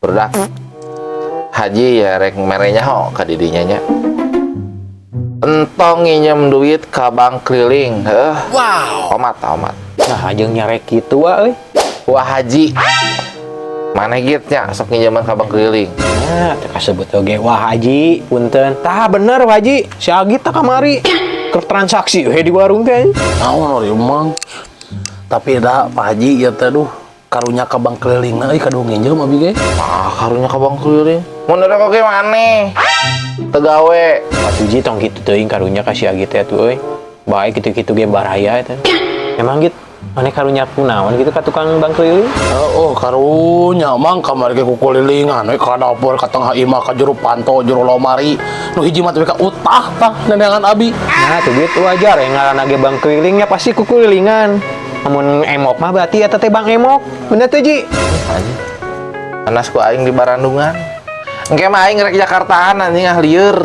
Barudak haji ya rek mere nyaho ka didinya nya. Entong nginjem duit ka bank keliling, heuh. Wow. Omat omat. Nah, jeung nyarek kitu wa euy. Wah haji. Maneh gitu nya sok nginjeman ka bank keliling? Nah, teu kasebut oge wah haji, punten. Tah bener Wah Haji, si Agit tah kamari keur transaksi we di warung teh. Naon ori emang. Tapi dah Pak Haji ieu teh, duh, karunya ka bank keliling euy, kaduh nginjem abi ge. Ah, karunya ka bank keliling. Mun rek oge maneh. Teu gawe. Atuh Ji, tong kitu teuing, karunya ka si Agit teh atuh euy. Bae kitu-kitu ge baraya eta. Emang gitu maneh karunya kunaon gitu ka tukang bank keliling? Oh, karunya mang kamari ge kukulilingan we ka dapur, ka tengah imah, ka jero panto, jero lomari. Nu hiji mah teh ka utah tah neneangan abi. Nah, tuh gitu wajar ya, ngaranna ge bank kelilingnya pasti kukulilingan. Namun emok mah berarti eta teh bank emok. Bener tuh, Ji? Anjing. Panas ku aing di Barandungan. Engke mah aing rek Jakartaan anjing, ah lieur.